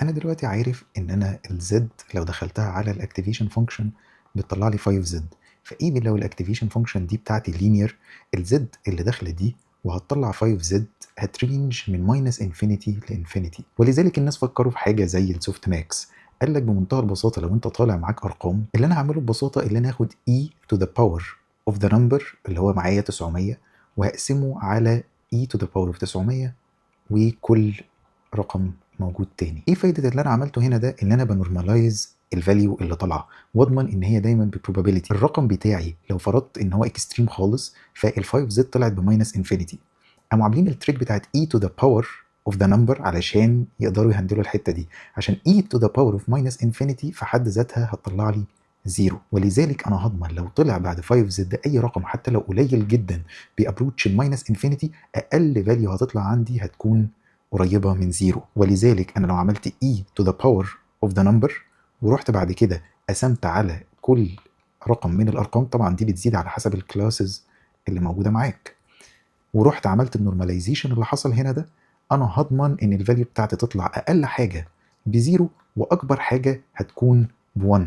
انا دلوقتي عارف ان انا ال z لو دخلتها على ال activation function بتطلع لي 5 z، ف even لو ال activation function دي بتاعتي linear، ال z اللي داخله دي وهتطلع 5 z هت range من minus infinity ل infinity. ولذلك الناس فكروا في حاجة زي ال softmax. قال لك بمنتهى البساطة لو انت طالع معاك ارقام، اللي انا هعمله ببساطة اللي انا هاخد e to the power of the number اللي هو معايا 900 وهقسمه على e to the power of 900 وكل رقم موجود تاني. ايه فايده اللي انا عملته هنا ده؟ ان انا ب normalize ال value اللي طالعه واضمن ان هي دايما ب probability. الرقم بتاعي لو فرضت ان هو extreme خالص، فال 5 z طلعت ب minus infinity. قاموا عاملين ال trick بتاعت e to the power of the number علشان يقدروا ي handle وا الحتة دي، عشان e to the power of minus infinity في حد ذاتها هتطلع لي zero. ولذلك انا هضمن لو طلع بعد 5 z اي رقم حتى لو قليل جدا بي approach ال minus infinity، اقل value هتطلع عندي هتكون قريبه من zero. ولذلك انا لو عملت e to the power of the number ورحت بعد كده قسمت على كل رقم من الارقام، طبعا دي بتزيد على حسب ال classes اللي موجودة معاك، ورحت عملت ال normalization اللي حصل هنا ده، انا هضمن ان ال value بتاعتي تطلع اقل حاجة ب zero واكبر حاجة هتكون ب1.